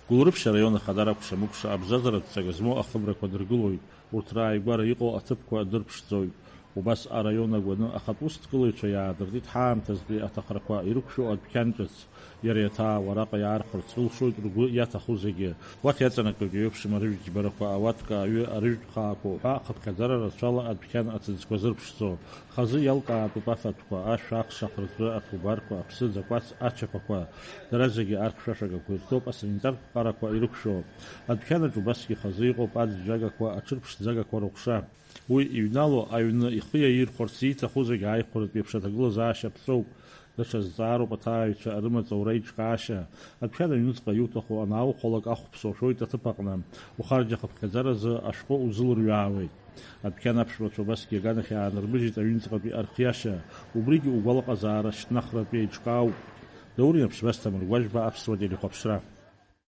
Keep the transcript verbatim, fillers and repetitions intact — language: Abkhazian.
Гәылрыԥшь араион ахадара акәша-мыкәша абзазаратә ҵак змоу ахыбрақәа дыргылоит, урҭ рааигәара иҟоу аҭыԥқәа дырԥшӡоит. Убас араион агәаны ахатә усҭгылаҩцәа иаадыртит ҳаамҭазтәи аҭахрақәа ирықәшәо адәқьан ҿыц, иара иаҭаау араҟа иаархәарц рылшоит ргәы иаҭаху зегьы. Уахь иаҵанакуеит еиуеиԥшым арыжәтә џьбарақәа, ауатка аҩы, арыжәтә хаақәа уҳәа хыԥхьаӡара рацәала адәқьан аҭыӡқәа зырԥшӡо. Хазы иалкаатәуп афатәқәа, ашә, ахш, ахырҵәы, аҭубарқәа, аԥсыӡ, акәац, ачаԥақәа. Дара зегьы архьшәашәагақәа ирҭоуп, асанитартә ԥҟарақәа ирықәшәо. Адәқьанаҿ убасгьы хазы иҟоуп аӡәӡәагақәа, аҽырԥшӡагақәа рыҟәша. Уи иҩналоу аҩны ихы иаирхәарц ииҭаху зегьы ааихәаратә еиԥш аҭагылазаашьа ԥҵәоуп. Даҽа зҵаароуп аҭааҩцәа рымаҵ аура иҿкаашьа. Адәқьан аҩныҵҟа иуҭаху анаухәалак ахәԥса ушәоит аҭыԥ аҟны. Ухарџь ахыԥхьаӡаразы ашәҟәы узылырҩаауеит. Адәқьан аԥшәмацәа убасгьы аганахь иаанармыжьит аҩныҵҟатәи архиашьа. Убригьы угәалаҟазаара шьҭнахратәы еиҿкаауп. Даур Инаԥшьба, Асҭамыр Гәажәба, Аԥсуа телехәаԥшра.